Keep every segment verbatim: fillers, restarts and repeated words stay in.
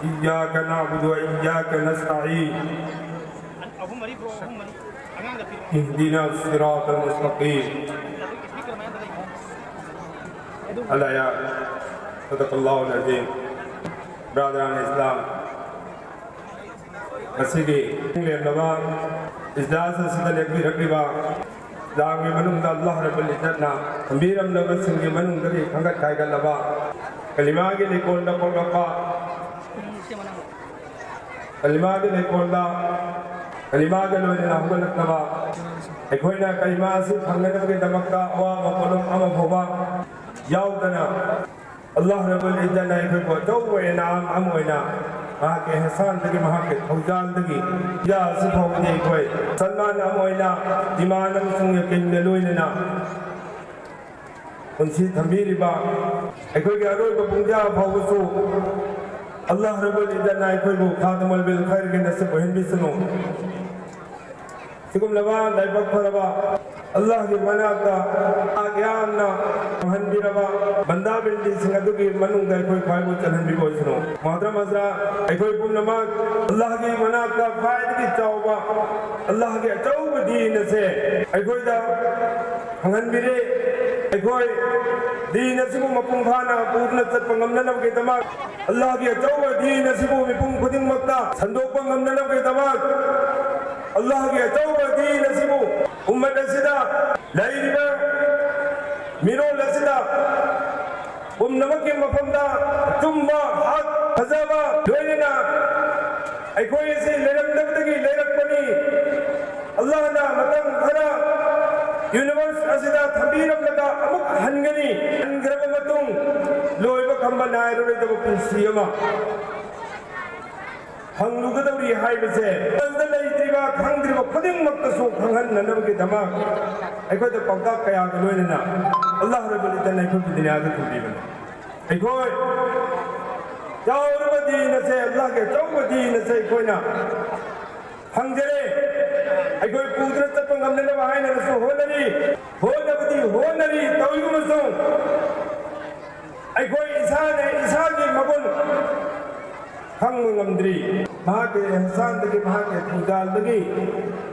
إياك نعبد وإياك نستعين. اهدنا الصراط المستقيم. الآيات. صدق الله العظيم. Brother in Islam, ꯉꯁꯤꯒꯤ ꯂꯦꯝꯂꯕ ꯏꯖꯂꯥꯁ ꯑꯁꯤꯗ ꯂꯦꯞꯄꯤꯔꯛꯂꯤꯕ ꯏꯁꯂꯥꯝꯒꯤ ꯃꯅꯨꯡꯗ ꯑꯜꯂꯥꯍ ꯔꯕꯨꯜ ꯏꯖꯠꯅ ꯊꯝꯕꯤꯔꯝꯂꯕꯁꯤꯡꯒꯤ ꯃꯅꯨꯡꯗꯒꯤ ꯈꯟꯒꯠ ꯍꯥꯏꯒꯠꯂꯕ ꯀꯂꯤꯃꯥꯒꯤ ꯂꯩꯀꯣꯜꯗ ꯄꯣꯛꯂꯛꯄ, ꯀꯂꯤꯃꯥꯒꯤ ꯂꯩꯀꯣꯜꯗ ꯀꯂꯤꯃꯥꯒ ꯂꯣꯏꯅꯅ ꯍꯧꯒꯠꯂꯛꯂꯕ ꯑꯩꯈꯣꯏꯅ ꯀꯂꯤꯃꯥ ꯑꯁꯤ ꯐꯪꯅꯅꯕꯒꯤꯗꯃꯛꯇ ꯑꯋꯥꯕ ꯄꯣꯠꯂꯨꯝ ꯑꯃ ꯐꯥꯎꯕ ꯌꯥꯎꯗꯅ ꯑꯜꯂꯥꯍ ꯔꯕꯨꯜ ꯏꯖꯠꯅ ꯑꯩꯈꯣꯏꯕꯨ ꯑꯆꯧꯕ ꯏꯅꯥꯝ ꯑꯃ ꯑꯣꯏꯅ ꯃꯍꯥꯛꯀꯤ ꯑꯦꯍꯁꯥꯟꯗꯒꯤ, ꯃꯍꯥꯛꯀꯤ ꯊꯧꯖꯥꯜꯗꯒꯤ ꯏꯖꯥ ꯑꯁꯤ ꯐꯥꯎꯕꯗꯤ ꯑꯩꯈꯣꯏ ꯁꯜꯃꯥꯟ ꯑꯃ ꯑꯣꯏꯅ ꯏꯃꯥꯟ ꯑꯃꯁꯨꯡ ꯌꯀꯤꯟꯒ ꯂꯣꯏꯅꯅ ꯄꯨꯟꯁꯤ ꯊꯝꯕꯤꯔꯤꯕ ꯑꯩꯈꯣꯏꯒꯤ ꯑꯔꯣꯏꯕ ꯄꯨꯡꯖꯥ ꯐꯥꯎꯕꯁꯨ ꯑꯜꯂꯥꯍ ꯔꯕꯨꯜ ꯏꯖꯠꯅ ꯑꯩꯈꯣꯏꯕꯨ ꯈꯥꯇꯃꯨꯜ ꯕꯤꯜ ꯈꯩꯔꯒꯤ ꯅꯁꯤꯕ ꯑꯣꯏꯍꯟꯕꯤꯁꯅꯨ꯫ ꯁꯤꯒꯨꯝꯂꯕ ꯂꯥꯏꯕꯛ ꯐꯔꯕ ꯑꯜꯂꯥꯍꯒꯤ ꯃꯅꯥꯛꯇ ꯌꯥꯝꯅ ꯐꯪꯍꯟꯕꯤꯔꯕ ꯕꯟꯗꯥ ꯕꯦꯟꯗꯤꯁꯤꯡ ꯑꯗꯨꯒꯤ ꯃꯅꯨꯡꯗ ꯑꯩꯈꯣꯏ ꯈ꯭ꯋꯥꯏꯕꯨ ꯆꯜꯍꯟꯕꯤꯕ ꯑꯣꯏꯁꯅꯨ꯫ ꯃꯍꯥꯇꯃ ꯍꯖꯔꯥꯠ, ꯑꯩꯈꯣꯏ ꯄꯨꯝꯅꯃꯛ ꯑꯜꯂꯥꯍꯒꯤ ꯃꯅꯥꯛꯇ ꯈ꯭ꯋꯥꯏꯗꯒꯤ ꯆꯥꯎꯕ ꯑꯜꯂꯥꯍꯒꯤ ꯑꯆꯧꯕ ꯗꯤꯟ ꯑꯁꯦ ꯑꯩꯈꯣꯏꯗ ꯐꯪꯍꯟꯕꯤꯔꯦ꯫ ꯑꯩꯈꯣꯏ ꯗꯤꯟ ꯑꯁꯤꯕꯨ ꯃꯄꯨꯡ ꯐꯥꯅ ꯄꯨꯗꯨꯅ ꯆꯠꯄ ꯉꯝꯅꯅꯕꯒꯤꯗꯃꯛ, ꯑꯜꯂꯥꯍꯒꯤ ꯑꯆꯧꯕ ꯗꯤꯟ ꯑꯁꯤꯕꯨ ꯃꯤꯄꯨꯝ ꯈꯨꯗꯤꯡꯃꯛꯇ ꯁꯟꯗꯣꯛꯄ ꯉꯝꯅꯅꯕꯒꯤꯗꯃꯛ, ꯑꯜꯂꯥꯍꯒꯤ ꯑꯆꯧꯕ ꯗꯤꯟ ꯑꯁꯤꯕꯨ ꯎꯝꯃꯠ ꯑꯁꯤꯗ ꯂꯩꯔꯤꯕ ꯃꯤꯔꯣꯜ ꯑꯁꯤꯗ ꯄꯨꯝꯅꯃꯛꯀꯤ ꯃꯐꯝꯗ ꯑꯆꯨꯝꯕ, ꯍꯛ, ꯐꯖꯕ, ꯂꯣꯏꯅꯅ ꯑꯩꯈꯣꯏ ꯑꯁꯤ ꯂꯩꯔꯝꯗꯕꯗꯒꯤ ꯂꯩꯔꯛꯄꯅꯤ꯫ ꯑꯜꯂꯥꯍꯅ ꯃꯇꯝ ꯈꯔ ꯌꯨꯅꯤꯚꯔꯁ ꯑꯁꯤꯗ ꯊꯝꯕꯤꯔꯝꯂꯒ ꯑꯃꯨꯛ ꯍꯟꯒꯅꯤ꯫ ꯍꯟꯈ꯭ꯔꯕ ꯃꯇꯨꯡ ꯂꯣꯏꯕ ꯈꯝꯕ ꯅꯥꯏꯔꯔꯣꯏꯗꯕ ꯄꯨꯟꯁꯤ ꯑꯃ꯫ ꯍꯪꯂꯨꯒꯗꯧꯔꯤ ꯍꯥꯏꯕꯁꯦ ꯃꯇꯝꯗ ꯂꯩꯇ꯭ꯔꯤꯕ, ꯈꯪꯗ꯭ꯔꯤꯕ ꯈꯨꯗꯤꯡꯃꯛꯇꯁꯨ ꯈꯪꯍꯟꯅꯅꯕꯒꯤꯗꯃꯛ ꯑꯩꯈꯣꯏꯗ ꯄꯥꯎꯇꯥꯛ ꯀꯌꯥꯒ ꯂꯣꯏꯅꯅ ꯑꯜꯂꯥꯍ ꯔꯕꯨꯜ ꯏꯖꯠꯅ ꯑꯩꯈꯣꯏꯕꯨ ꯗꯨꯅꯤꯌꯥꯗ ꯊꯝꯕꯤꯕꯅꯤ꯫ ꯑꯩꯈꯣꯏ ꯆꯥꯎꯔꯕ ꯗꯤꯟ ꯑꯁꯦ, ꯑꯜꯂꯥꯍꯒꯤ ꯑꯆꯧꯕ ꯗꯤꯟ ꯑꯁꯦ ꯑꯩꯈꯣꯏꯅ ꯐꯪꯖꯔꯦ꯫ ꯑꯩꯈꯣꯏ ꯄꯨꯗꯨꯅ ꯆꯠꯄ ꯉꯝꯅꯅꯕ ꯍꯥꯏꯅꯅꯁꯨ ꯍꯣꯠꯅꯔꯤ, ꯍꯣꯠꯅꯕꯗꯤ ꯍꯣꯠꯅꯔꯤ꯫ ꯇꯧꯔꯤꯕ ꯑꯃꯁꯨꯡ ꯑꯩꯈꯣꯏ ꯏꯁꯥꯅ ꯏꯁꯥꯒꯤ ꯃꯒꯨꯟ ꯈꯪꯕ ꯉꯝꯗ꯭ꯔꯤ꯫ ꯃꯍꯥꯛꯀꯤ ꯏꯍꯁꯥꯟꯗꯒꯤ, ꯃꯍꯥꯛꯀꯤ ꯊꯧꯖꯥꯜꯗꯒꯤ,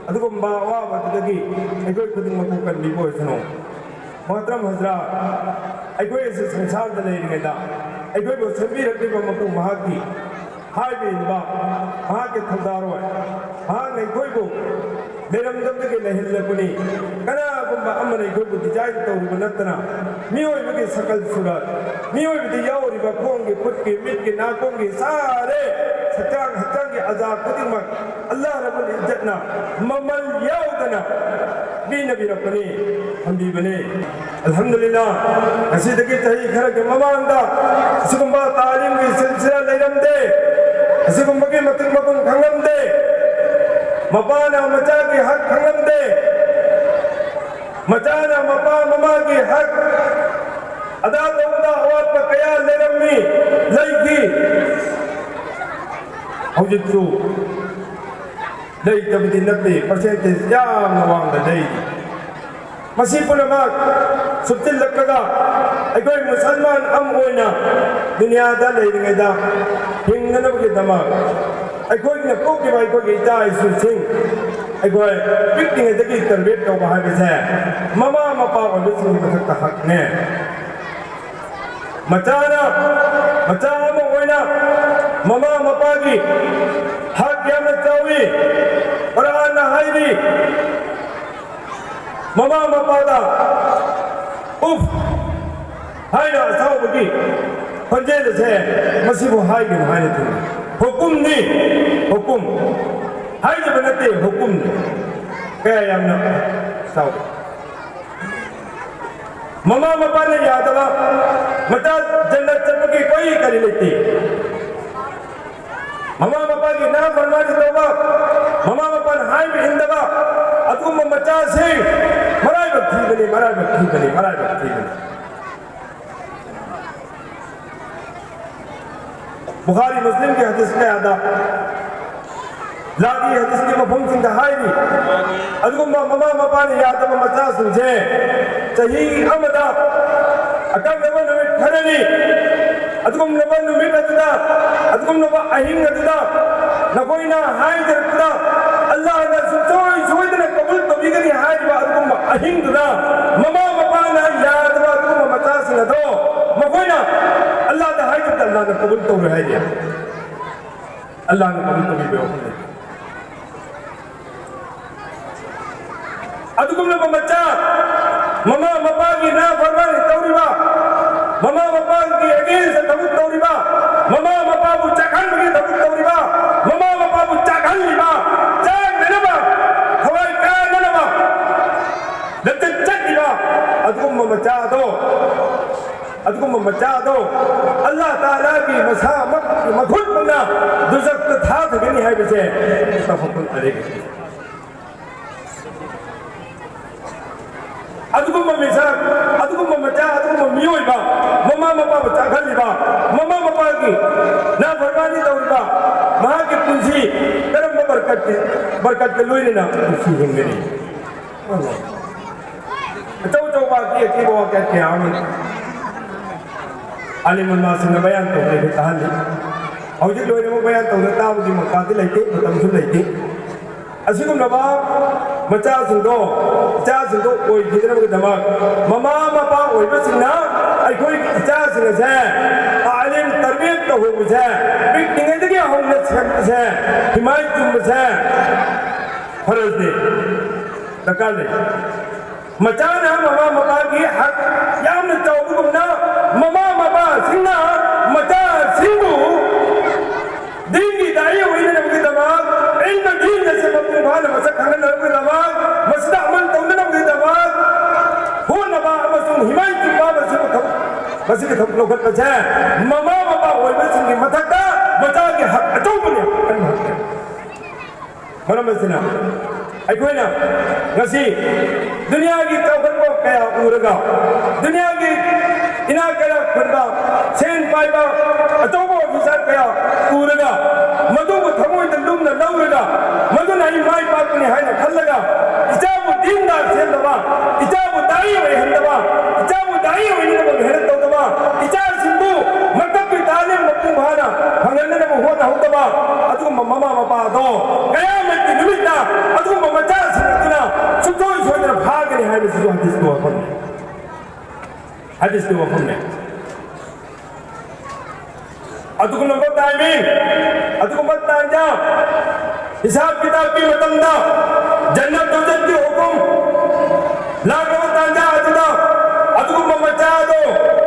ꯑꯗꯨꯒꯨꯝꯕ ꯑꯋꯥꯕꯗꯨꯗꯒꯤ ꯑꯩꯈꯣꯏ ꯈꯨꯗꯤꯡꯃꯛꯄꯨ ꯀꯟꯕꯤꯕ ꯑꯣꯏꯁꯅꯨ꯫ ꯃꯣꯍꯇꯔꯝ ꯍꯖꯔꯥꯠ, ꯑꯩꯈꯣꯏ ꯑꯁꯤ ꯁꯪꯁꯥꯔꯗ ꯂꯩꯔꯤꯉꯩꯗ ꯑꯩꯈꯣꯏꯕꯨ ꯁꯦꯝꯕꯤꯔꯛꯂꯤꯕ ꯃꯄꯨ ꯃꯍꯥꯛꯀꯤ ꯍꯥꯏꯕ ꯏꯟꯕ, ꯃꯍꯥꯛꯀꯤ ꯊꯧꯗꯥꯔꯣꯏ, ꯃꯍꯥꯛꯅ ꯑꯩꯈꯣꯏꯕꯨ ꯂꯩꯔꯝꯗꯕꯗꯒꯤ ꯂꯩꯍꯜꯂꯛꯄꯅꯤ꯫ ꯀꯅꯥꯒꯨꯝꯕ ꯑꯃꯅ ꯑꯩꯈꯣꯏꯕꯨ design ꯇꯧꯔꯨꯕ ꯅꯠꯇꯅ, ꯃꯤꯑꯣꯏꯕꯒꯤ ꯁꯀꯜ ꯁꯨꯔꯠ, ꯃꯤꯑꯣꯏꯕꯗ ꯌꯥꯎꯔꯤꯕ ꯈꯣꯡꯒꯤ, ꯈꯨꯠꯀꯤ, ꯃꯤꯠꯀꯤ, ꯅꯥꯀꯣꯡꯒꯤ, ꯁꯥꯔꯦ, ꯍꯛꯆꯥꯡ, ꯍꯛꯆꯥꯡꯒꯤ ꯑꯖꯥ ꯈꯨꯗꯤꯡꯃꯛ ꯑꯜꯂꯥꯍ ꯔꯕꯨꯜ ꯏꯖꯠꯅ ꯃꯃꯜ ꯌꯥꯎꯗꯅ ꯄꯤꯅꯕꯤꯔꯛꯄꯅꯤ, ꯊꯝꯕꯤꯕꯅꯤ꯫ ꯑꯜꯍꯝꯗꯨꯂꯤꯜꯂꯥꯍ, ꯉꯁꯤꯗꯒꯤ ꯆꯍꯤ ꯈꯔꯒꯤ ꯃꯃꯥꯡꯗ ꯑꯁꯤꯒꯨꯝꯕ ꯇꯥꯂꯤꯝꯒꯤ ꯁꯤꯜꯁꯤꯂꯥ ꯂꯩꯔꯝꯗꯦ, ꯑꯁꯤꯒꯨꯝꯕꯒꯤ ꯃꯇꯤꯛ ꯃꯒꯨꯟ ꯈꯪꯂꯝꯗꯦ꯫ ꯃꯄꯥꯅ ꯃꯆꯥꯒꯤ ꯍꯛ ꯈꯪꯂꯝꯗꯦ, ꯃꯆꯥꯅ ꯃꯄꯥ ꯃꯃꯥꯒꯤ ꯍꯛ ꯑꯗꯥ ꯇꯧꯕꯗ ꯑꯋꯥꯠꯄ ꯀꯌꯥ ꯂꯩꯔꯝꯃꯤ, ꯂꯩꯈꯤ꯫ ꯍꯧꯖꯤꯛꯁꯨ ꯂꯩꯇꯕꯗꯤ ꯅꯠꯇꯦ, percentage ꯌꯥꯝꯅ ꯋꯥꯡꯅ ꯂꯩꯔꯤ꯫ ꯃꯁꯤ ꯄꯨꯝꯅꯃꯛ ꯁꯨꯞꯆꯤꯜꯂꯛꯂꯒ ꯑꯩꯈꯣꯏ ꯃꯨꯁꯜꯃꯥꯟ ꯑꯃ ꯑꯣꯏꯅ ꯗꯨꯅꯤꯌꯥꯗ ꯂꯩꯔꯤꯉꯩꯗ ꯍꯤꯡꯅꯅꯕꯒꯤꯗꯃꯛ ꯑꯩꯈꯣꯏꯅ ꯄꯣꯛꯂꯤꯕ ꯑꯩꯈꯣꯏꯒꯤ ꯏꯆꯥ ꯏꯁꯨꯁꯤꯡ ꯑꯩꯈꯣꯏ ꯄꯤꯛꯂꯤꯉꯩꯗꯒꯤ ꯇꯔꯕꯤꯌꯠ ꯇꯧꯕ ꯍꯥꯏꯕꯁꯦ ꯃꯃꯥ ꯃꯄꯥ ꯑꯣꯏꯕꯁꯤꯡꯒꯤ ꯃꯊꯛꯇ ꯍꯛꯅꯦ꯫ ꯃꯆꯥꯅ, ꯃꯆꯥ ꯑꯃ ꯑꯣꯏꯅ ꯃꯃꯥ ꯃꯄꯥꯒꯤ ꯍꯛ ꯌꯥꯝꯅ ꯆꯥꯎꯏ꯫ ꯀꯨꯔꯥꯟꯅ ꯍꯥꯏꯔꯤ, ꯃꯃꯥ ꯃꯄꯥꯗ "ꯎꯐ" ꯍꯥꯏꯅ ꯑꯁꯥꯎꯕꯒꯤ ꯈꯣꯟꯖꯦꯜ ꯑꯁꯦ ꯃꯁꯤꯕꯨ ꯍꯥꯏꯒꯅꯨ ꯍꯥꯏꯅ ꯊꯤꯡꯉꯤ꯫ ꯍꯨꯀꯨꯝꯅꯤ, ꯍꯨꯀꯨꯝ꯫ ꯍꯥꯏꯖꯕ ꯅꯠꯇꯦ, ꯍꯨꯀꯨꯝꯅꯤ꯫ ꯀꯌꯥ ꯌꯥꯝꯅ ꯁꯥꯎ꯫ ꯃꯃꯥ ꯃꯄꯥꯅ ꯌꯥꯗꯕ, ꯃꯆꯥ ꯖꯟꯅꯠ ꯆꯠꯄꯒꯤ ꯀꯣꯏ ꯀꯔꯤ ꯂꯩꯇꯦ꯫ ꯃꯃꯥ ꯃꯄꯥꯒꯤ ꯅꯥꯐꯔꯃꯥꯅꯤ ꯇꯧꯕ, ꯃꯃꯥ ꯃꯄꯥꯅ ꯍꯥꯏꯕ ꯏꯟꯗꯕ, ꯑꯗꯨꯒꯨꯝꯕ ꯃꯆꯥꯁꯤꯡ ꯃꯔꯥꯏꯕꯛ ꯊꯤꯕꯅꯤ, ꯃꯔꯥꯏꯕꯛ ꯊꯤꯕꯅꯤ, ꯃꯔꯥꯏꯕꯛ ꯊꯤꯕꯅꯤ꯫ ꯕꯨꯈꯥꯔꯤ ꯃꯨꯁꯂꯤꯝꯒꯤ ꯍꯗꯤꯁ ꯀꯌꯥꯗ, ꯂꯥꯒꯤ ꯍꯗꯤꯁꯀꯤ ꯃꯐꯝꯁꯤꯡꯗ ꯍꯥꯏꯔꯤ, ꯑꯗꯨꯒꯨꯝꯕ ꯃꯃꯥ ꯃꯄꯥꯅ ꯌꯥꯗꯕ ꯃꯆꯥꯁꯤꯡꯁꯦ ꯆꯍꯤ ꯑꯃꯗ ꯑꯀꯛꯅꯕ ꯅꯨꯃꯤꯠ ꯈꯔꯅꯤ ꯑꯗꯨꯒꯨꯝꯂꯕ ꯅꯨꯃꯤꯠ ꯑꯗꯨꯗ, ꯑꯗꯨꯒꯨꯝꯂꯕ ꯑꯍꯤꯡ ꯑꯗꯨꯗ ꯅꯈꯣꯏꯅ ꯍꯥꯏꯖꯔꯛꯄꯗ ꯑꯜꯂꯥꯍꯅ ꯁꯨꯡꯁꯣꯏ ꯁꯣꯏꯗꯅ ꯀꯕꯨꯜ ꯇꯧꯕꯤꯒꯅꯤ ꯍꯥꯏꯔꯤꯕ ꯑꯗꯨꯒꯨꯝꯕ ꯑꯍꯤꯡꯗꯨꯗ ꯃꯃꯥ ꯃꯄꯥꯅ ꯌꯥꯗꯕ ꯑꯗꯨꯒꯨꯝꯕ ꯃꯆꯥꯁꯤꯡ ꯑꯗꯣ ꯃꯈꯣꯏꯅ ꯑꯜꯂꯥꯍꯗ ꯍꯥꯏꯖꯕꯗ ꯑꯜꯂꯥꯍꯅ ꯀꯕꯨꯜ ꯇꯧꯔꯣꯏ ꯍꯥꯏꯔꯤ꯫ ꯑꯜꯂꯥꯍꯅ ꯀꯕꯨꯜ ꯇꯧꯕꯤꯕ ꯋꯥꯐꯝ ꯂꯩꯇꯦ꯫ ꯑꯗꯨꯒꯨꯝꯂꯕ ꯃꯆꯥ, ꯃꯃꯥ ꯃꯄꯥꯒꯤ ꯅꯥꯐꯔꯃꯥꯅꯤ ꯇꯧꯔꯤꯕ, ꯃꯃꯥ ꯃꯄꯥꯒꯤ against ꯊꯕꯛ ꯇꯧꯔꯤꯕ, ꯃꯃꯥ ꯃꯄꯥꯕꯨ ꯆꯥꯛꯍꯟꯕꯒꯤ ꯊꯕꯛ ꯇꯧꯔꯤꯕ, ꯃꯃꯥ ꯃꯄꯥꯕꯨ ꯆꯥꯛꯍꯜꯂꯤꯕ, ꯆꯥꯛꯅꯅꯕ, ꯊꯋꯥꯏ ꯀꯥꯅꯅꯕ ꯂꯝꯆꯠ ꯆꯠꯂꯤꯕ ꯑꯗꯨꯒꯨꯝꯕ ꯃꯆꯥ ꯑꯗꯣ, ꯑꯗꯨꯒꯨꯝꯕ ꯃꯆꯥ ꯑꯗꯣ ꯑꯜꯂꯥꯍ ꯇꯥꯂꯥꯒꯤ ꯃꯁꯥꯃꯛ ꯃꯈꯨꯠꯃꯛꯅ ꯗꯨꯖꯛꯇ ꯊꯥꯗꯒꯅꯤ ꯍꯥꯏꯕꯁꯦ ꯃꯨꯠꯇꯐꯛ ꯑꯂꯩꯍꯤ꯫ ꯑꯗꯨꯒꯨꯝꯕ ꯃꯤꯁꯛ, ꯑꯗꯨꯒꯨꯝꯕ ꯃꯆꯥ, ꯑꯗꯨꯒꯨꯝꯕ ꯃꯤꯑꯣꯏꯕ, ꯃꯃꯥ ꯃꯄꯥꯕꯨ ꯆꯥꯛꯍꯜꯂꯤꯕ, ꯃꯃꯥ ꯃꯄꯥꯒꯤ ꯅꯥꯐꯔꯃꯥꯅꯤ ꯇꯧꯔꯤꯕ, ꯃꯍꯥꯛꯀꯤ ꯄꯨꯟꯁꯤ ꯀꯔꯝꯕ ꯕꯔꯀꯠꯀꯤ, ꯕꯔꯀꯠꯀ ꯂꯣꯏꯅꯅ ꯄꯨꯟꯁꯤ ꯍꯤꯡꯒꯅꯤ? ꯑꯆꯧ ꯑꯆꯧꯕ ꯑꯀꯤ ꯑꯀꯤꯕ ꯋꯥꯀꯌꯥ ꯀꯌꯥ ꯑꯃ ꯑꯥꯂꯤꯝ ꯎꯂꯃꯥꯁꯤꯡꯅ ꯕꯌꯥꯟ ꯇꯧꯕꯗ ꯇꯥꯍꯜꯂꯤ꯫ ꯍꯧꯖꯤꯛ ꯂꯣꯏꯅꯃꯛ ꯕꯌꯥꯟ ꯇꯧꯗ ꯇꯥꯕꯒꯤ ꯃꯧꯀꯥꯗꯤ ꯂꯩꯇꯦ, ꯃꯇꯝꯁꯨ ꯂꯩꯇꯦ꯫ ꯑꯁꯤꯒꯨꯝꯂꯕ ꯃꯆꯥꯁꯤꯡꯗꯣ, ꯏꯆꯥꯁꯤꯡꯗꯣ ꯑꯣꯏꯈꯤꯗꯅꯕꯒꯤꯗꯃꯛ ꯃꯃꯥ ꯃꯄꯥ ꯑꯣꯏꯕꯁꯤꯡꯅ ꯑꯩꯈꯣꯏꯒꯤ ꯏꯆꯥꯁꯤꯡ ꯑꯁꯦ ꯇꯥꯂꯤꯝ ꯇꯔꯕꯤꯌꯠ ꯇꯧꯍꯧꯕꯁꯦ, ꯄꯤꯛꯂꯤꯉꯩꯗꯒꯤ ꯍꯧꯅ ꯁꯦꯝꯕꯁꯦ, ꯍꯤꯃꯥꯏ ꯆꯨꯝꯕꯁꯦ ꯐꯔꯖꯅꯤ, ꯗꯔꯀꯥꯔ ꯂꯩ꯫ ꯃꯆꯥꯅ ꯃꯃꯥ ꯃꯄꯥꯒꯤ ꯍꯛ ꯌꯥꯝꯅ ꯆꯥꯎꯕꯒꯨꯝꯅ, ꯃꯃꯥ ꯃꯄꯥꯁꯤꯡꯅ ꯃꯆꯥꯁꯤꯡꯕꯨ ꯗꯤꯟꯒꯤ ꯗꯥꯏ ꯑꯣꯏꯅꯅꯕꯒꯤꯗꯃꯛ, ꯏꯜꯃ ꯗꯤꯟ ꯑꯁꯤ ꯃꯄꯨꯡ ꯐꯥꯅ ꯃꯁꯛ ꯈꯪꯍꯟꯅꯕꯒꯤꯗꯃꯛ, ꯃꯁꯤꯗ ꯑꯃꯜ ꯇꯧꯅꯅꯕꯒꯤꯗꯃꯛ ꯍꯣꯠꯅꯕ ꯑꯃꯁꯨꯡ ꯍꯤꯃꯥꯏ ꯆꯨꯝꯕ ꯃꯁꯤꯕꯨ ꯊꯕꯛ, ꯃꯁꯤꯒꯤ ꯊꯕꯛ ꯂꯧꯈꯠꯄꯁꯦ ꯃꯃꯥ ꯃꯄꯥ ꯑꯣꯏꯕꯁꯤꯡꯒꯤ ꯃꯊꯛꯇ ꯃꯆꯥꯒꯤ ꯍꯛ ꯑꯆꯧꯕꯅꯤ꯫ ꯃꯔꯝ ꯑꯁꯤꯅ ꯑꯩꯈꯣꯏꯅ ꯉꯁꯤ ꯗꯨꯅꯤꯌꯥꯒꯤ ꯆꯥꯎꯈꯠꯄ ꯀꯌꯥ ꯎꯔꯒ, ꯗꯨꯅꯤꯌꯥꯒꯤ ꯏꯅꯥꯛ ꯀꯩꯔꯥꯛ ꯈꯨꯟꯕ, ꯁꯦꯟ ꯄꯥꯏꯕ, ꯑꯆꯧꯕ ꯑꯣꯐꯤꯁꯥꯔ ꯀꯌꯥ ꯎꯔꯒ, ꯃꯗꯨꯕꯨ ꯊꯃꯣꯏꯗ ꯂꯨꯝꯅ ꯂꯧꯔꯒ, ꯃꯗꯨꯅ ꯑꯩ ꯃꯥꯏ ꯄꯥꯛꯄꯅꯤ ꯍꯥꯏꯅ ꯈꯜꯂꯒ, ꯏꯆꯥꯕꯨ ꯗꯤꯟꯗꯥꯔ ꯁꯦꯝꯗꯕ, ꯏꯆꯥꯕꯨ ꯗꯥꯏ ꯑꯣꯏꯍꯟꯗꯕ, ꯏꯆꯥꯕꯨ ꯗꯥꯏ ꯑꯣꯏꯅꯕ ꯃꯦꯍꯅꯠ ꯇꯧꯗꯕ, ꯏꯆꯥꯁꯤꯡꯕꯨ ꯃꯇꯝ ꯍꯥꯏꯔꯤꯁꯤꯒꯤ ꯋꯥꯐꯝꯅꯦ꯫ ꯑꯗꯨꯒꯨꯝꯂꯕ timing, ꯑꯗꯨꯒꯨꯝꯕ ꯇꯥꯟꯖꯥ, ꯍꯤꯁꯥꯕ ꯀꯤꯇꯥꯕꯀꯤ ꯃꯇꯝꯗ ꯖꯟꯅꯠ ꯗꯣꯖꯠꯀꯤ ꯍꯨꯀꯨꯝ ꯂꯥꯛꯂꯕ ꯇꯥꯟꯖꯥ ꯑꯗꯨꯗ ꯑꯗꯨꯒꯨꯝꯕ ꯃꯆꯥ ꯑꯗꯣ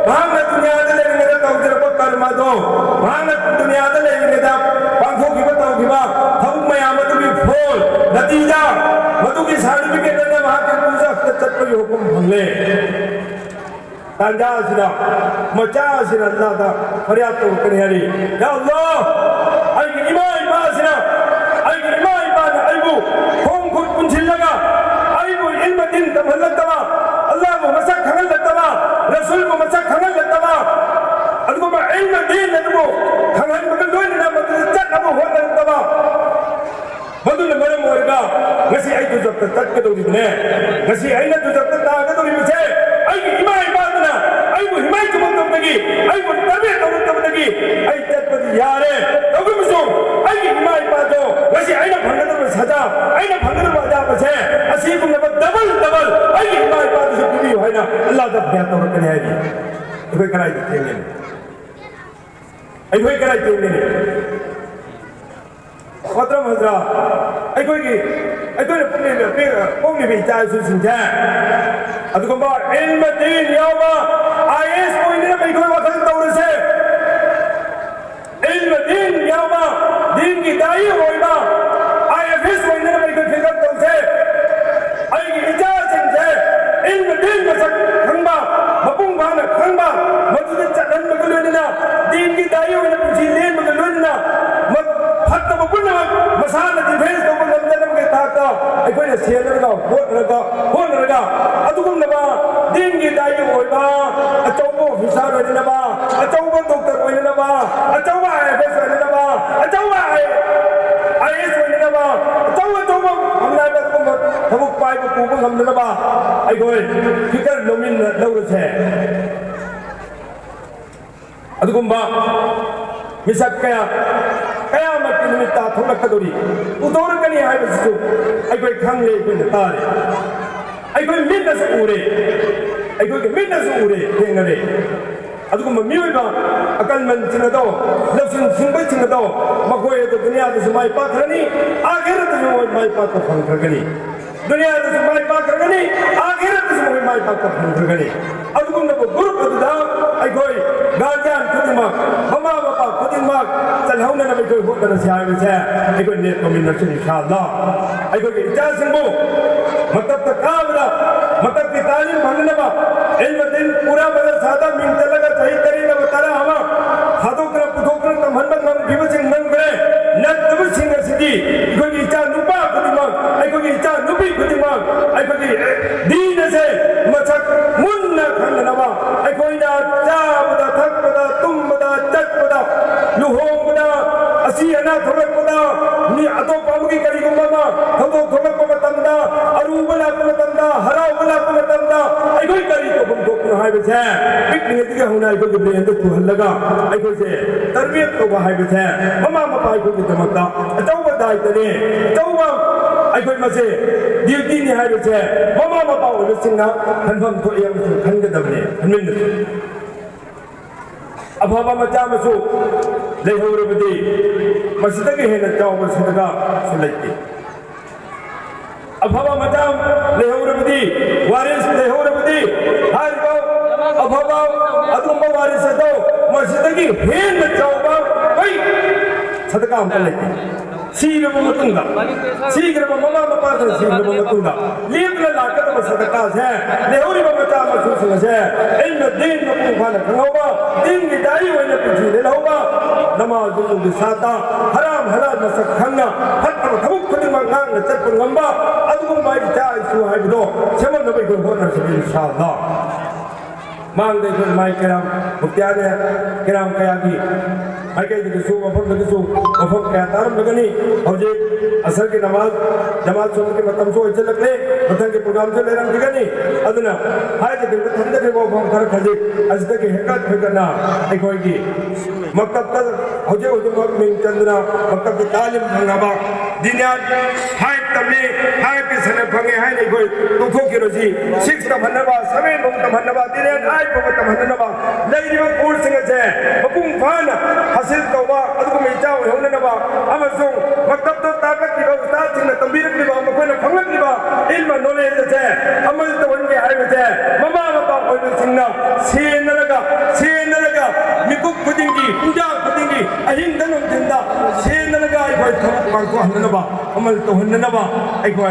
ꯃꯍꯥꯛꯅ ꯗꯨꯅꯤꯌꯥꯗ ꯂꯩꯔꯤꯉꯩꯗ ꯇꯧꯖꯔꯛꯄ ꯀꯔꯃ ꯑꯗꯣ ꯃꯍꯥꯛꯅ ꯗꯨꯅꯤꯌꯥꯗ ꯂꯩꯔꯤꯉꯩꯗ ꯄꯥꯡꯊꯣꯛꯈꯤꯕ ꯇꯧꯈꯤꯕ ꯊꯕꯛ ꯃꯌꯥꯝ ꯑꯗꯨꯒꯤ ꯐꯣꯜ, ꯅꯇꯤꯖꯥ, ꯃꯗꯨꯒꯤ certificate ꯑꯗꯨꯅ ꯃꯍꯥꯛꯀꯤ ꯗꯣꯖꯈꯇ ꯆꯠꯄꯒꯤ ꯍꯨꯀꯨꯝ ꯐꯪꯂꯦ꯫ ꯇꯥꯟꯖꯥ ꯑꯁꯤꯗ ꯃꯆꯥ ꯑꯁꯤꯅ ꯑꯜꯂꯥꯗ ꯐꯔꯤꯌꯥꯗ ꯇꯧꯔꯛꯀꯅꯤ ꯍꯥꯏꯔꯤ, "ꯌꯥ ꯑꯜꯂꯥ, ꯑꯩꯒꯤ ꯏꯃꯥ ꯏꯄꯥꯁꯤꯅ, ꯑꯩꯒꯤ ꯏꯃꯥ ꯏꯄꯥꯅ ꯑꯩꯕꯨ ꯈꯣꯡ ꯈꯨꯠ ꯄꯨꯟꯁꯤꯜꯂꯒ ꯑꯩꯕꯨ ꯏꯜꯃ ꯗꯤꯟ ꯇꯝꯍꯜꯂꯛꯇꯕ, ꯑꯜꯂꯥꯕꯨ ꯃꯁꯛ ꯈꯪꯍꯜꯂꯛꯇꯕ, ꯔꯁꯨꯜꯕꯨ ꯃꯁꯛ ꯈꯪꯍꯜꯂꯛꯇꯕ, ꯑꯗꯨꯒꯨꯝꯕ ꯏꯜꯃ ꯗꯤꯟ ꯑꯗꯨꯕꯨ ꯈꯪꯍꯟꯕꯒ ꯂꯣꯏꯅꯅ ꯃꯗꯨꯗ ꯆꯠꯅꯕ ꯍꯣꯠꯅꯔꯛꯇꯕ, ꯃꯗꯨꯅ ꯃꯔꯝ ꯑꯣꯏꯔꯒ ꯉꯁꯤ ꯑꯩ ꯗꯨꯖꯛꯇ ꯆꯠꯀꯗꯧꯔꯤꯕꯅꯦ꯫ ꯉꯁꯤ ꯑꯩꯅ ꯗꯨꯖꯛꯇ ꯇꯥꯒꯗꯧꯔꯤꯕꯁꯦ ꯑꯩꯒꯤ ꯏꯃꯥ ꯏꯄꯥꯗꯨꯅ ꯑꯩꯕꯨ ꯍꯤꯃꯥꯏ ꯆꯨꯝꯃꯛꯇꯕꯗꯒꯤ, ꯑꯩꯕꯨ ꯇꯔꯕꯤꯌꯠ ꯇꯧꯔꯛꯇꯕꯗꯒꯤ ꯑꯩ ꯆꯠꯄꯗꯤ ꯌꯥꯔꯦ꯫ ꯇꯧꯕꯇꯕꯨ ꯑꯩꯒꯤ ꯏꯃꯥ ꯏꯄꯥꯗꯣ ꯉꯁꯤ ꯑꯩꯅ ꯐꯪꯒꯗꯧꯔꯤꯕ ꯁꯖꯥ, ꯑꯩꯅ ꯐꯪꯒꯗꯧꯔꯤꯕ ꯑꯖꯥꯕꯁꯦ ꯑꯁꯤꯒꯨꯝꯂꯕ double double ꯑꯩꯒꯤ ꯏꯃꯥ ꯏꯄꯥꯗꯨꯁꯨ ꯄꯤꯕꯤꯌꯨ" ꯍꯥꯏꯅ ꯑꯜꯂꯥꯗ ꯐꯔꯤꯌꯥꯗ ꯇꯧꯔꯛꯀꯅꯤ ꯍꯥꯏꯔꯤ꯫ ꯑꯩꯈꯣꯏ ꯀꯗꯥꯏꯗ ꯊꯦꯡꯒꯅꯤ? ꯑꯩꯈꯣꯏ ꯀꯗꯥꯏ ꯊꯦꯡꯒꯅꯤ? ꯃꯣꯍꯇꯔꯝ ꯍꯖꯔꯥꯠ, ꯑꯩꯈꯣꯏꯒꯤ, ꯑꯩꯈꯣꯏꯅ ꯄꯣꯛꯂꯤꯕ, ꯄꯤ-, ꯄꯣꯛꯂꯤꯕ ꯏꯆꯥ ꯏꯁꯨꯁꯤꯡꯁꯦ ꯑꯗꯨꯒꯨꯝꯕ ꯏꯜꯃ ꯗꯤꯟ ꯌꯥꯎꯕ IAS ꯑꯣꯏꯅꯅꯕ ꯑꯩꯈꯣꯏ ꯋꯥꯈꯜ ꯇꯧꯔꯁꯦ꯫ ꯏꯜꯃ ꯗꯤꯟ ꯌꯥꯎꯕ, ꯗꯤꯟꯒꯤ ꯗꯥꯏ ꯑꯣꯏꯕ IFS ꯑꯣꯏꯅꯅꯕ ꯑꯩꯈꯣꯏ ꯐꯤꯀꯔ ꯇꯧꯁꯦ꯫ ꯑꯩꯒꯤ ꯏꯆꯥꯁꯤꯡꯁꯦ ꯏꯜꯃ ꯗꯤꯟ ꯃꯁꯛ ꯈꯪꯕ, ꯃꯄꯨꯡ ꯐꯥꯅ ꯈꯪꯕ, ꯃꯗꯨꯗ ꯆꯠꯍꯟꯕꯒ ꯂꯣꯏꯅꯅ ꯗꯤꯟꯒꯤ ꯗꯥꯏ ꯑꯣꯏꯅ ꯄꯨꯟꯁꯤ ꯂꯦꯟꯕꯒ ꯂꯣꯏꯅꯅ ꯃ-, ꯐꯠꯇꯕ ꯄꯨꯝꯅꯃꯛ ꯃꯁꯥꯅ defence ꯇꯧꯕ ꯉꯝꯖꯅꯕꯒꯤ ꯊꯥꯛꯇ ꯑꯩꯈꯣꯏꯅ ꯁꯦꯟꯅꯔꯒ, ꯍꯣꯠꯅꯔꯒ, ꯍꯣꯠꯅꯔꯒ ꯑꯗꯨꯒꯨꯝꯂꯕ ꯗꯤꯟꯒꯤ ꯗꯥꯏ ꯑꯣꯏꯕ ꯑꯆꯧꯕ officer ꯑꯣꯏꯅꯅꯕ, ꯑꯆꯧꯕ doctor ꯑꯣꯏꯅꯅꯕ, ꯑꯆꯧꯕ IFS ꯑꯣꯏꯅꯅꯕ, ꯑꯆꯧꯕ IAS ꯑꯣꯏꯅꯅꯕ, ꯑꯆꯧ ꯑꯆꯧꯕ ꯐꯝꯅꯥꯏꯕ ꯑꯗꯨꯒꯨꯝꯕ ꯊꯕꯛ ꯄꯥꯏꯕ ꯄꯨꯕ ꯉꯝꯅꯅꯕ ꯑꯩꯈꯣꯏ ꯐꯤꯀꯔ ꯂꯧꯃꯤꯟꯅ ꯂꯧꯔꯁꯦ꯫ ꯑꯗꯨꯒꯨꯝꯕ ꯃꯤꯁꯛ ꯀꯌꯥ, ꯀꯌꯥꯃꯠꯀꯤ ꯅꯨꯃꯤꯠꯇ ꯊꯣꯛꯂꯛꯀꯗꯧꯔꯤ, ꯄꯨꯊꯣꯔꯛꯀꯅꯤ ꯍꯥꯏꯕꯁꯤꯁꯨ ꯑꯩꯈꯣꯏ ꯈꯪꯂꯦ, ꯑꯩꯈꯣꯏꯅ ꯇꯥꯔꯦ, ꯑꯩꯈꯣꯏ ꯃꯤꯠꯅꯁꯨ ꯎꯔꯦ꯫ ꯑꯩꯈꯣꯏꯒꯤ ꯃꯤꯠꯅꯁꯨ ꯎꯔꯦ, ꯊꯦꯡꯅꯔꯦ꯫ ꯑꯗꯨꯒꯨꯝꯕ ꯃꯤꯑꯣꯏꯕ ꯑꯀꯟꯃꯟꯁꯤꯡ ꯑꯗꯣ, ꯂꯧꯁꯤꯡ ꯁꯤꯡꯕꯁꯤꯡ ꯑꯗꯣ, ꯃꯈꯣꯏ ꯑꯗꯨ ꯗꯨꯅꯤꯌꯥꯗꯁꯨ ꯃꯥꯏ ꯄꯥꯛꯈ꯭ꯔꯅꯤ, ꯑꯥꯈꯤꯔꯠꯇꯁꯨ ꯃꯣꯏ ꯃꯥꯏ ꯄꯥꯛꯄ ꯐꯪꯈ꯭ꯔꯒꯅꯤ꯫ ꯗꯨꯅꯤꯌꯥꯗꯁꯨ ꯃꯥꯏ ꯄꯥꯛꯈ꯭ꯔꯒꯅꯤ, ꯑꯥꯈꯤꯔꯠꯇꯁꯨ ꯃꯣꯏ ꯃꯥꯏ ꯄꯥꯛꯄ ꯐꯪꯈ꯭ꯔꯒꯅꯤ꯫ ꯑꯗꯨꯒꯨꯝꯂꯕ ꯒ꯭ꯔꯨꯞ ꯑꯗꯨꯗ ꯑꯩꯈꯣꯏ ꯒꯥꯔꯖꯤꯌꯥꯟ ꯈꯨꯗꯤꯡꯃꯛ, ꯃꯃꯥ ꯃꯄꯥ ꯈꯨꯗꯤꯡꯃꯛ ꯆꯠꯍꯧꯅꯅꯕ ꯑꯩꯈꯣꯏ ꯍꯣꯠꯅꯔꯁꯤ ꯍꯥꯏꯕꯁꯦ ꯑꯩꯈꯣꯏ ꯅꯦꯠ ꯀꯃꯤꯟꯅꯔꯁꯤ, ꯏꯟꯁꯥ ꯑꯜꯂꯥ꯫ ꯑꯩꯈꯣꯏꯒꯤ ꯏꯆꯥꯁꯤꯡꯕꯨ ꯃꯇꯝꯗ ꯀꯥꯕꯗ, ꯃꯇꯝꯒꯤ ꯇꯥꯂꯤꯝ ꯐꯪꯅꯅꯕ, ꯏꯜꯃ ꯗꯤꯟ ꯄꯨꯔꯥ ꯃꯗꯔꯁꯥꯗ ꯃꯤꯡ ꯆꯜꯂꯒ ꯆꯍꯤ ꯇꯔꯦꯠ ꯑꯃ ꯇꯔꯥ ꯑꯃ ꯊꯥꯗꯣꯛꯇꯅ ꯄꯨꯊꯣꯛꯇꯅ ꯇꯝꯍꯟꯕ ꯉꯝꯈꯤꯕꯁꯤꯡ ꯉꯝꯈ꯭ꯔꯦ꯫ ꯅꯠꯇꯕꯁꯤꯡ ꯑꯁꯤꯗꯤ ꯑꯩꯈꯣꯏꯒꯤ ꯏꯆꯥ ꯅꯨꯄꯥ ꯈꯨꯗꯤꯡꯃꯛ, ꯑꯩꯈꯣꯏꯒꯤ ꯏꯆꯥ ꯅꯨꯄꯤ ꯈꯨꯗꯤꯡꯃꯛ ꯑꯩꯈꯣꯏꯒꯤ ꯗꯤꯟ ꯑꯁꯦ ꯃꯁꯛ ꯃꯨꯟꯅ ꯈꯪꯅꯅꯕ, ꯑꯩꯈꯣꯏꯅ ꯆꯥꯕꯗ, ꯊꯛꯄꯗ, ꯇꯨꯝꯕꯗ, ꯆꯠꯄꯗ, ꯂꯨꯍꯣꯡꯕꯗ, ꯑꯁꯤ ꯑꯅꯥ ꯊꯣꯛꯂꯛꯄꯗ, ꯃꯤ ꯑꯇꯣꯞꯄ ꯑꯃꯒꯤ ꯀꯔꯤꯒꯨꯝꯕ ꯑꯃ ꯊꯧꯗꯣꯛ ꯊꯣꯛꯂꯛꯄ ꯃꯇꯝꯗ, ꯑꯔꯨꯕ ꯂꯥꯛꯄ ꯃꯇꯝꯗ, ꯍꯔꯥꯎꯕ ꯂꯥꯛꯄ ꯃꯇꯝꯗ ꯑꯩꯈꯣꯏ ꯀꯔꯤ ꯇꯧꯐꯝ ꯊꯣꯛꯄꯅꯣ ꯍꯥꯏꯕꯁꯦ ꯄꯤꯛꯂꯤꯉꯩꯗꯒꯤ ꯍꯧꯅ ꯑꯩꯈꯣꯏꯒꯤ ꯕ꯭ꯔꯦꯟꯗ ꯆꯨꯍꯜꯂꯒ ꯑꯩꯈꯣꯏꯁꯦ ꯇꯔꯕꯤꯌꯠ ꯇꯧꯕ ꯍꯥꯏꯕꯁꯦ ꯃꯃꯥ ꯃꯄꯥ ꯑꯩꯈꯣꯏꯒꯤꯗꯃꯛꯇ ꯑꯆꯧꯕ ꯗꯥꯏꯇꯅꯦ, ꯑꯆꯧꯕ ꯑꯩꯈꯣꯏ ꯃꯁꯦ ꯗ꯭ꯌꯨꯇꯤꯅꯤ ꯍꯥꯏꯕꯁꯦ ꯃꯃꯥ ꯃꯄꯥ ꯑꯣꯏꯕꯁꯤꯡꯅ ꯈꯟꯐꯝ ꯊꯣꯛꯏ ꯑꯃꯁꯨꯡ ꯈꯟꯒꯗꯕꯅꯦ, ꯈꯟꯃꯤꯟꯅꯁꯤ꯫ ꯑꯐꯕ ꯃꯆꯥ ꯃꯁꯨ ꯂꯩꯍꯧꯔꯕꯗꯤ ꯃꯁꯤꯗꯒꯤ ꯍꯦꯟꯅ ꯆꯥꯎꯕ ꯁꯗꯀꯥꯁꯨ ꯂꯩꯇꯦ꯫ ꯑꯐꯕ ꯃꯆꯥ ꯂꯩꯍꯧꯔꯕꯗꯤ, ꯋꯥꯔꯤꯁ ꯂꯩꯍꯧꯔꯕꯗꯤ, ꯍꯥꯏꯔꯤꯕ ꯑꯐꯕ ꯑꯗꯨꯒꯨꯝꯕ ꯋꯥꯔꯤꯁ ꯑꯗꯣ ꯃꯁꯤꯗꯒꯤ ꯍꯦꯟꯅ ꯆꯥꯎꯕ ꯀꯩ ꯁꯗꯀꯥ ꯑꯝꯇ ꯂꯩꯇꯦ꯫ ꯁꯤꯔꯕ ꯃꯇꯨꯡꯗ, ꯁꯤꯈ꯭ꯔꯕ ꯃꯃꯥ ꯃꯄꯥꯁꯤꯡ ꯁꯤꯈ꯭ꯔꯕ ꯃꯇꯨꯡꯗ ꯂꯦꯞꯇꯅ ꯂꯥꯛꯀꯗꯕ ꯁꯗꯀꯥꯁꯦ, ꯂꯩꯍꯧꯔꯤꯕ ꯃꯆꯥ ꯃꯁꯨꯁꯤꯡ ꯑꯁꯦ ꯑꯩꯅ ꯗꯤꯟ ꯃꯄꯨꯡ ꯐꯥꯅ ꯈꯪꯍꯧꯕ, ꯗꯤꯟꯒꯤ ꯗꯥꯏ ꯑꯣꯏꯅ ꯄꯨꯟꯁꯤ ꯂꯦꯜꯍꯧꯕ, ꯅꯃꯥꯖ ꯎꯗꯨ ꯁꯥꯇ, ꯍꯔꯥꯝ ꯍꯂꯥꯜ ꯃꯁꯛ ꯈꯪꯅ ꯐꯠꯇꯕ ꯊꯕꯛ ꯈꯨꯗꯤꯡꯃꯛ ꯉꯥꯛꯅ ꯆꯠꯄ ꯉꯝꯕ ꯑꯗꯨꯒꯨꯝꯕ ꯏꯆꯥ ꯏꯁꯨ ꯍꯥꯏꯕꯗꯣ ꯁꯦꯝꯃꯛꯅꯕ ꯑꯩꯈꯣꯏ ꯍꯣꯠꯅꯔꯁꯤ, ꯏꯟꯁꯥ ꯑꯜꯂꯥ꯫ ꯃꯥꯡꯗ ꯑꯩꯈꯣꯏ ꯃꯥꯏ ꯀꯌꯥꯝ ꯃꯨꯐꯇꯤꯌꯥꯅ ꯀꯌꯥꯝ ꯀꯌꯥꯒꯤ ꯃꯥꯏꯀꯩꯗꯒꯤꯁꯨ, ꯃꯐꯝꯗꯒꯤꯁꯨ ꯋꯥꯐꯝ ꯀꯌꯥ ꯇꯥꯔꯝꯂꯒꯅꯤ꯫ ꯍꯧꯖꯤꯛ ꯑꯁꯔꯒꯤ ꯅꯃꯥꯖ, ꯅꯃꯥꯖ ꯁꯣꯟꯕꯒꯤ ꯃꯇꯝꯁꯨ ꯑꯣꯏꯁꯤꯜꯂꯛꯂꯦ꯫ ꯃꯊꯪꯒꯤ ꯄ꯭ꯔꯣꯒ꯭ꯔꯥꯝꯁꯨ ꯂꯩꯔꯝꯈꯤꯒꯅꯤ꯫ ꯑꯗꯨꯅ ꯍꯥꯏꯔꯤꯕ ꯊꯝꯖꯈ꯭ꯔꯤꯕ ꯋꯥꯐꯝ ꯈꯔ ꯈꯖꯤꯛ ꯑꯁꯤꯗꯒꯤ ꯍꯦꯟꯒꯠ ꯍꯦꯟꯒꯠꯅ ꯑꯩꯈꯣꯏꯒꯤ ꯃꯛꯇꯞꯇ ꯍꯧꯖꯤꯛ ꯍꯧꯖꯤꯛꯃꯛ ꯃꯤꯡ ꯆꯟꯗꯨꯅ ꯃꯛꯇꯞꯇ ꯇꯥꯂꯤꯝ ꯐꯪꯅꯕ, ꯗꯤꯅꯤꯌꯥ ꯐꯥꯏꯚ ꯇꯝꯃꯤ, ꯐꯥꯏꯚꯀꯤ ꯁꯅ ꯐꯪꯉꯦ ꯍꯥꯏꯅ ꯑꯩꯈꯣꯏ ꯇꯣꯛꯊꯣꯛꯈꯤꯔꯣꯁꯤ꯫ ꯁꯤꯛꯁ ꯇꯝꯍꯟꯅꯕ, ꯁꯚꯦꯟ ꯐꯥꯎ ꯇꯝꯍꯟꯅꯕ, ꯗꯤꯅꯤꯌꯥ ꯑꯥꯏꯠ ꯐꯥꯎꯕ ꯇꯝꯍꯟꯅꯕ, ꯂꯩꯔꯤꯕ ꯀꯣꯔꯁꯁꯤꯡ ꯑꯁꯦ ꯃꯄꯨꯡ ꯐꯥꯅ ꯍꯥꯁꯤꯜ ꯇꯧꯕ ꯑꯗꯨꯒꯨꯝꯕ ꯏꯆꯥ ꯑꯣꯏꯍꯧꯅꯅꯕ ꯑꯃꯁꯨꯡ ꯃꯛꯇꯞꯇ ꯇꯥꯛꯂꯛꯂꯤꯕ ꯎꯁꯇꯥꯗꯁꯤꯡꯅ ꯇꯝꯕꯤꯔꯛꯂꯤꯕ, ꯃꯈꯣꯏꯅ ꯐꯪꯂꯛꯂꯤꯕ ꯏꯜꯃ ꯅꯣꯂꯦꯖ ꯑꯁꯦ ꯑꯃꯜ ꯇꯧꯍꯟꯒꯦ ꯍꯥꯏꯕꯁꯦ ꯃꯃꯥ ꯃꯄꯥ ꯑꯣꯏꯕꯁꯤꯡꯅ ꯁꯦꯟꯅꯔꯒ, ꯁꯦꯟꯅꯔꯒ ꯃꯤꯀꯨꯞ ꯈꯨꯗꯤꯡꯒꯤ, ꯄꯨꯡꯖꯥ ꯈꯨꯗꯤꯡꯒꯤ, ꯑꯍꯤꯡꯗ ꯅꯨꯡꯊꯤꯟꯗ ꯁꯦꯟꯅꯔꯒ ꯑꯩꯈꯣꯏ ꯊꯕꯛ ꯄꯥꯡꯊꯣꯛꯍꯟꯅꯅꯕ, ꯑꯃꯜ ꯇꯧꯍꯟꯅꯅꯕ ꯑꯩꯈꯣꯏ